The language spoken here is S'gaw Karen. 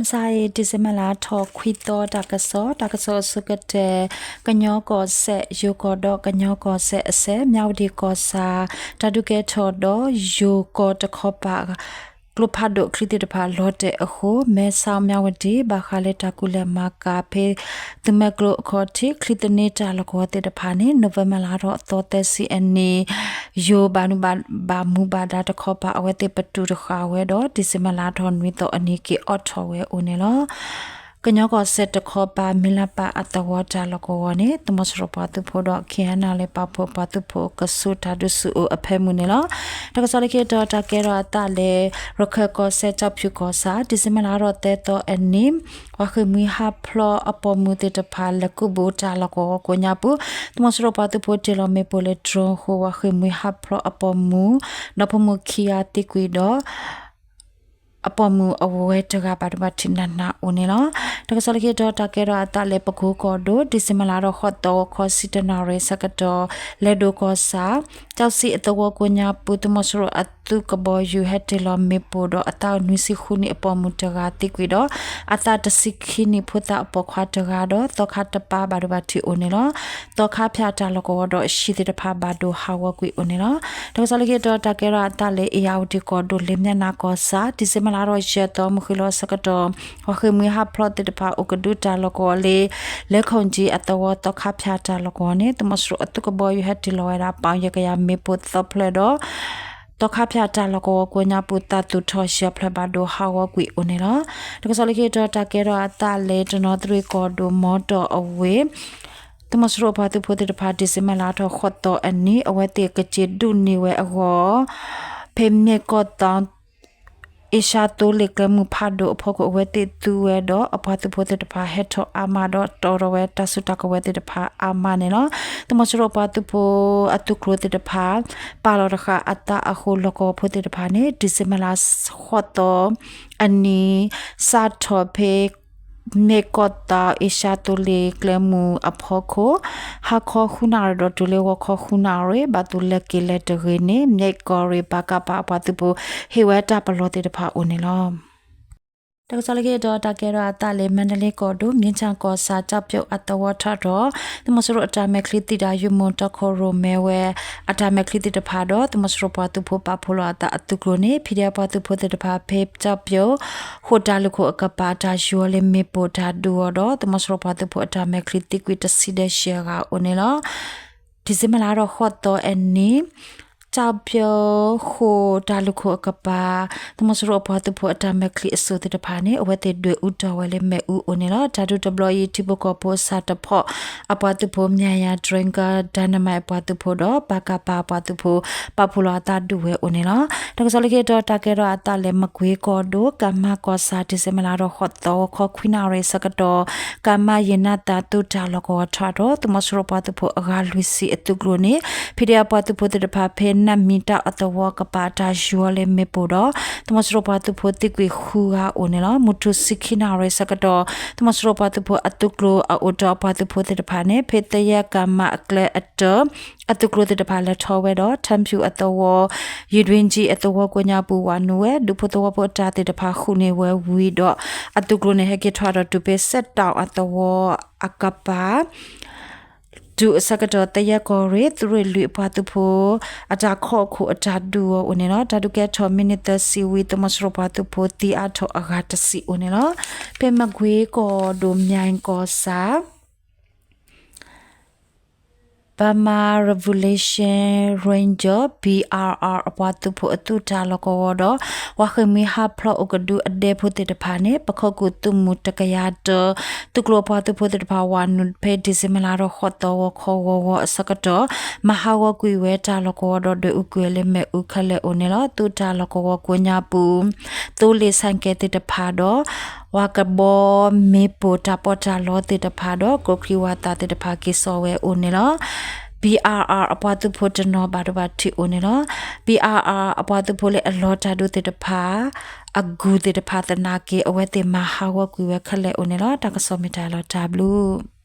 မုၢ်ဆါအံၤ December လါထီၣ်ခွံသီ တၢ်ကစီၣ်, တၢ်ကစီၣ်အဆိကတၢၢ်, ကညီကီၢ်စဲၣ် ယိၤကီၢ်ဒီးကညီကီၢ်စဲၣ်အစဲး မၠၣ်ဝတံၣ်ကီၢ်ဆၣ် တၢ်ဒုးကဲထီၣ်ဒီး ယိၤကီၢ်တခီပၤ ကျိဖးဒိၣ်ချံသ့ၣ်တဖၣ်လီၤတဲာ်အဃိ မဲဆီး မၠၣ်ဝတံၣ် ဘၣ်ဃးလၢတၢ်ကူၣ်လဲၤမၤကၤဖဲ သုးမၢကျိၤအခီၣ်ထံး ချံသန့တၢ်လီၢ်ကဝီၤသ့ၣ်တဖၣ်န့ၣ် November လါထီၣ်သီသၢဆံအနံၤ ယိၤဘၣ်မူဘၣ်ဒါတခီပၤ အဝဲသ့ၣ်ပတုာ်တဃာ်ဝဲဒီး December လါထီၣ်နွံသီအနံၤက့ၤအိးထီၣ်ဝဲအိၣ်န့ၣ်လီၤ. ကညီကီၢ်စဲၣ်တခီပၤ မ့ၢ်လၢပၢ်အသဝီတၢ်လီၢ်ကဝီၤန့ၣ် သုးမီၤစိရိၤပှၤသုးဖိဒီး ခ့ၣ်အဲၣ်ယူၣ် လၢပာ်ဖှိၣ်ပှၤသုးဖိကဆူးတၢ်ဒုးဆူၣ်အိၣ်အဖၢမုၢ်န့ၣ်လီၤ. တၢ်ကစီၣ်လၢခံတီၤ တၢ်ကဲထီၣ်အသးလၢ ရခၢၣ်ကီၢ်စဲၣ် ကၠီဖၠူၣ်ကီၢ်ဆၣ် December လါထီၣ်သၢသီအနံၤ ပှၤဃ့ၢ်မှံဟးဖျိးအပိာ်မုၣ်သ့ၣ်တဖၣ် လဲၤကူးဘိးတၢ်လီၢ်ကဝီၤကိးညါပူၤ သုးမီၤစိရိၤပှၤသုးဖိတ့ၢ်လီၤမ့ၣ်ပိၢ်လၢ drone အဃိ ပှၤဃ့ၢ်မှံဟးဖျိးအပိာ်မုၣ် ဒီဖိမုၣ်ခံဂၤသံကွံာ်ဒီး အပိာ်မုၣ်အဝဲတဂၤဘၣ်ဒိဘၣ်ထံးနးနးအိၣ်န့ၣ်လီၤ. တၢ်ကစီၣ်လၢခံတီၤ တၢ်ကဲထီၣ်အသးလၢပကိကီၢ်ဒိၣ် December လါထီၣ်ဃိးသီ ဂီၤခီဆံတၢနၣ်ရံၣ်ဆၢကတီၢ် လဲၤဒိၣ်ကီၢ်ဆၣ် ကၠီဆံအသဝီကိးညါပူၤ သုးမီၤစိရိၤအသုးကဘီယူၤဟဲတ့ၢ်လီၤမ့ၣ်ပိၢ်ဒီး အသးနွံဆံဃုနံၣ်အပိာ်မုၣ်တဂၤသံကွံာ်ဒီး အသးတဆံခံနံၣ်ဖိသၣ်အပိာ်ခွါတဂၤဒီး သီခါတပၤဘၣ်ဒိဘၣ်ထံးအိၣ်န့ၣ်လီၤ. သီခါဖၠၣ်တၢ်လီၢ်ကဝီၤဒီးအဟံၣ်သ့ၣ်တဖၣ်ဘၣ်ဒိဟးဂီၤကွံာ်အိၣ်န့ၣ်လီၤ. တၢ်ကစီၣ်လၢခံတီၤ တၢ်ကဲထီၣ်အသးလၢ အ့ၣ်ယၣ်ဝတံၣ်ကီၢ်ဒိၣ် လ့ၣ်မၠဲၣ်နါကီၢ်ဆၣ် December လါထီၣ်ယဲၢ်သီမုၢ်ဃ့လီၤဆၢကတီၢ် ပှၤဃ့ၢ်မှံဟးဖျိးသ့ၣ်တဖၣ်အိၣ်ကဒုတၢ်လီၢ်ကဝီၤလၢ လဲခိၣ်ကၠံအသဝီ သီခါဖၠၣ်တၢ်လီၢ်ကဝီၤန့ၣ် သုးမီၤစိရိၤအသုးကဘီယူၤဟဲတ့ၢ်လီၤဝဲဒၣ် ပီၣ်ယဲၢ်ကယၤမ့ၣ်ပိၢ်သၢဖျၢၣ်ဒီး သီခါဖၠၣ်တၢ်လီၢ်ကဝီၤကိးညါပူၤ သးသူၣ်ထီၣ်ယဲၢ်ဖျၢၣ်ဘၣ်ဒိဟးဂီၤကွံာ်အိၣ်န့ၣ်လီၤ. တၢ်ကစီၣ်လၢခံတီၤ တၢ်ကဲထီၣ်အသးလၢ တနီသရံၣ်ကီၢ်ဒိၣ် မီတီၢ်အဝ့ၢ် သုးမီၤစိရိၤပှၤသုးဖိသ့ၣ်တဖၣ် December လါထီၣ်ဃိးသီအနံၤ အဝဲသ့ၣ်ကက့ၤဒုးန့ၢ်ဝဲအဂီၢ် ဖဲမ့ၢ်ကီၢ်သီ အ့ရှါသိလ့ၣ်ကျဲမုၢ်ဖးဒိၣ်အဖီခိၣ် အဝဲသ့ၣ်သူဝဲဒီး အပှၤသုးဖိသ့ၣ်တဖၣ်ဟဲထီၣ်အါမးဒီး တီၢ်ထီၣ်ဝဲတၢ်စုတၢ်ကဝဲၤသ့ၣ်တဖၣ်အါမးန့ၣ်လီၤ. သုးမီၤစိရိၤပှၤသုးဖိအသုးကျိၤသ့ၣ်တဖၣ် ပာ်လီၤတဃာ်အသးအဃိ လီၢ်ကဝီၤဖိသ့ၣ်တဖၣ်န့ၣ် December လါဃိးသီအနံၤ စးထီၣ်ဖဲ မ့ၢ်ကီၢ်သီ အ့ရှါသိလ့ၣ်ကျဲမုၢ်အဖီခိၣ် ဟါခီဃုနၣ်ရံၣ်ဒီးတုၤလၢဂီၤခီဃုနၣ်ရံၣ် ဘၣ်သူၣ်လဲၤက့ၤလဲၤတဂ့ၤန့ၣ် မ့ၢ်ကီၢ်ရ့ၣ် ပကဖ အပှၤသုးဖိ ဟ့ၣ်ဝဲတၢ်ပလီၢ်သ့ၣ်တဖၣ်အိၣ်န့ၣ်လီၤ. တၢ်ကစီၣ်လၢခံတီၤ တၢ်ကဲထီၣ်အသးလၢ မါဒလ့ကီၢ်ဒိၣ် မ့ၣ်ကၠၣ်ကီၢ်ဆၣ် ကၠီပၠိၣ်အသဝီထီၣ်ဒီး သုးမီၤစိရိၤအတၢ်မဲာ်ချံသံတၢ်ယိာ်မိၢ်တီခိၣ်ရိၣ်မဲဝဲ အတၢ်မဲာ်ချံသ့ၣ်တဖၣ်ဒီး သုးမီၤစိရိၤပှၤသုးဖိပာ်ဖှိၣ်လီၤအသးအသုးကျိၤန့ၣ် ဖံးဒဲးပှၤသုးဖိသ့ၣ်တဖၣ် ဖဲကၠီပၠိၣ် ဃိာ်တၢ်လုၢ်ခိၣ်အကပၤ တၢ်ယူၤအီၤလၢမ့ၣ်ပိၢ်တၢ်ဒုးအီၤဒီး သုးမီၤစိရိၤပှၤသုးဖိအတၢ်မဲာ်ချံသံကွံာ်တဆံဒီးယဲၢ်ဂၤအိၣ်န့ၣ်လီၤ. December လါထီၣ်ဃိးသီအနံၤ ကၠီပၠိၣ်ဃိာ်တၢ်လုၢ်ခိၣ်အကပၤ သုးမီၤစိရိၤအပှၤသုးဖိအတၢ်မဲာ်ချံအစိၣ်သ့ၣ်တဖၣ်န့ၣ် အဝဲသ့ၣ်ဒွဲၣ်အူတီၢ်ဝဲလၢမ့ၣ်အူအိၣ်န့ၣ်လီၤ. တၢ်ဒုးတဘျီအံၤ ထံဖိကီၢ်ဖိအစှၤတဖီၣ်အပှၤသုးဖိ မၠၣ်ယၤ ဒရ့ကၠၣ် ဒဲနမဲး အပှၤသုးဖိဒီး ပကဖ အပှၤသုးဖိ ပာ်ဖှိၣ်လီၤအသးဒုးဝဲအိၣ်န့ၣ်လီၤ. တၢ်ကစီၣ်လၢခံတီၤ တၢ်ကဲထီၣ်အသးလၢ မကွ့ၤကီၢ်ဒိၣ် ကမၤကီၢ်ဆၣ် December လါထီၣ်ဃိးသီ ဂီၤခီခွံနၣ်ရံၣ်ဆၢကတီၢ် ကမၤယ့ၢ်နၢ်သၢ်သုးတၢ်လီၢ်ကဝီၤထီၣ်ဒီး သုးမီၤစိရိၤပှၤသုးဖိအဂၤလွံၢ်ဆံအသုးကျိၤန့ၣ် ဖံးဒဲးအပှၤသုးဖိသ့ၣ်တဖၣ် ဖဲနၢ်မံတၢ်အသဝီကပၤ တၢ်ယူၤအီၤလၢမ့ၣ်ပိၢ်ဒီး သုးမီၤစိရိၤပှၤသုးဖိသံကွံာ်ဃုဂၤအိၣ်န့ၣ်လီၤ. မုၢ်ထူၣ်ဆံခံနၣ်ရံၣ်ဆၢကတီၢ် သုးမီၤစိရိၤပှၤသုးဖိအသုးကျိၤအအိၣ်တီၢ်အပှၤသုးဖိသ့ၣ်တဖၣ်န့ၣ် ဖဲသယဲၢ်ကမၤအကျဲအတၢၢ် အသုးကျိၤသ့ၣ်တဖၣ်လဲၤထီၣ်ဝဲဒီး ထၢဖၠူၣ်အသဝီ ယံၤဒွံကၠံအသဝီကိးညါပူၤဝးနုာ်ဝဲ ဒူဖိသဝီဖိအတၢ်သ့ၣ်တဖၣ်ဃုာ်န့ၢ်ဝဲဝံၤဒီး အသုးကျိၤန့ၣ် ဟဲက့ၤထီၣ်ဒီးတုၤဖဲစဲးတီၣ်အသဝီအကပၤ တုၤအဆၢကတီၢ် သယဲၢ်ကီၢ်ရ့ၣ် သုးရ့ၣ်လွံၢ်အပှၤသုးဖိ အတၢ်ခီၣ်ခိၣ်အတၢ်ဒုးအီၤအိၣ်န့ၣ်လီၤ. တၢ်ဒုးကဲထီၣ်မံးနံးသၢဆံဝံၤ သုးမီၤစိရိၤပှၤသုးဖိသံအါထီၣ်အဂၤတဆံအိၣ်န့ၣ်လီၤ. ဖဲမကွ့ၤကီၢ်ဒိၣ် မၠဲၣ်ကီၢ်ဆၣ် Burma Revolution Ranger, B R R အပှၤသုးဖိအသုးတၢ်လီၢ်ကဝီၤဒီး ပှၤဃ့ၢ်မှံဟးဖျိးအိၣ်ကဒုအဒဲဖိသ့ၣ်တဖၣ်န့ၣ် ပခိၣ်ကူၣ်သုးမုၢ်တကယၤတၢ သုးကျိၤအပှၤသုးဖိသ့ၣ်တဖၣ်ဝးနုာ်ဖဲ December လါထီၣ်ဃိးသီ ဂီၤခီဂီၤဂီၤအဆၢကတီၢ် မၤဟးဂီၤကွံာ်ဝဲတၢ်လီၢ်ကဝီၤဒီး ဒွဲၣ်အူကွံာ်ဝဲလၢမ့ၣ်အူခဲလၢာ်အိၣ်န့ၣ်လီၤ. သုးတၢ်လီၢ်ကဝီၤကိးညါပူၤ သိလ့ၣ်ဆဲၣ်ကဲသ့ၣ်တဖၣ်ဒီး ပှၤကဘီမ့ၣ်ပိၢ်တၢ်ပီးတၢ်လီသ့ၣ်တဖၣ်ဒီး ကျိချံဝးသးသ့ၣ်တဖၣ်က့ၤစိာ်ဝဲအိၣ်န့ၣ်လီၤ. B R R အပှၤသုးဖိတနီၤဘၣ်ဒိဘၣ်ထံးအိၣ်န့ၣ်လီၤ. B R R အပှၤသုးဖိလၢအလီၤတၢ်ဒုးသ့ၣ်တဖၣ် အဂုၢ်သ့ၣ်တဖၣ်သနာ်က့ အဝဲသ့ၣ်မၤဟးဂီၤကွံာ်ဝဲခဲလၢာ်အိၣ်န့ၣ်လီၤ. တၢ်ကစီၣ်မ့ၢ်တၢ်လီၤတၢ်ဘျုး